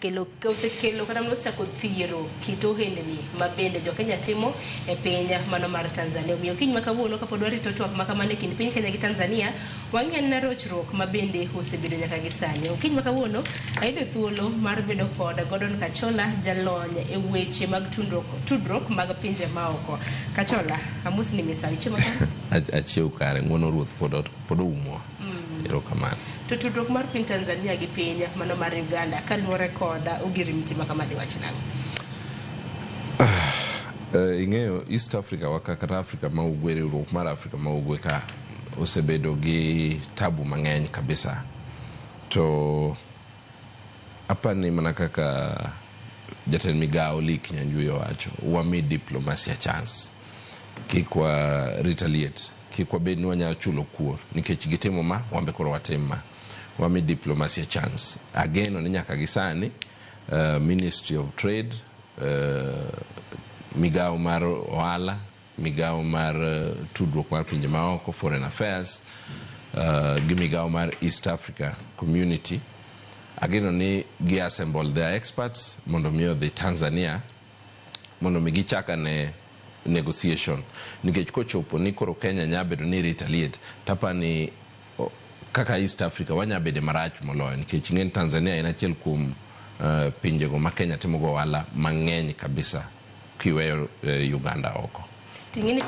osekelo osekelo kata mana osechako thiero kit ohendni ma bende jokenya timo e piny mano mar Tanzania. Omiyo kiny ma kawuono kapod warito twak ma kamano e kind piny Kenya gi Tanzania, wang'i anena rochruok ma bende osebedo nyaka gi sani. Okinyi ma kawuono ayudo thuolo mar bedo kod Gordon Kachola, jalony e weche mag tudruok mag pinje maoko. Kachola, amosni misawa, ichiemo kare? Achiew kare, ng'uono ruoth pod oumowa. Erokamano. To tudruok mar piny Tanzania gi piny mano mar Uganda kaluwore kod ogirimiti ma kama diwach nang'o? Ing'eyo East Africa waka kata Africa ma ugwe, riwruok mar Africa ma ugwe ka osebedo gi tabu mang'eny kabisa. To apani mana kaka jatend migawo Lee Kinyanjui owacho, wami diplomacy a chance. Kik wa retaliate, kik wabed ni wanyalo chulo kuor nikech gitimo ma, wan be koro watim ma. Wami diplomacy a chance. Ageno ni nyaka gi sani Ministry of Trade, migawo mar ohala, migawo mar tudruok mar pinje maoko, Foreign Affairs, gi migawo mar East Africa Community, ageno ni gi assemble their experts mondo mi odhi Tanzania mondo mi gichak ane negotiation, nikech kochopo ni koro Kenya nya bedo ni retaliate, tapani kaka East Africa wanya bede marach moloyo, nikech ing'e ni Tanzania en achiel kuom pinjego ma Kenya timogo ohala mang'eny kabisa kiweyo Uganda oko. Ting'eni.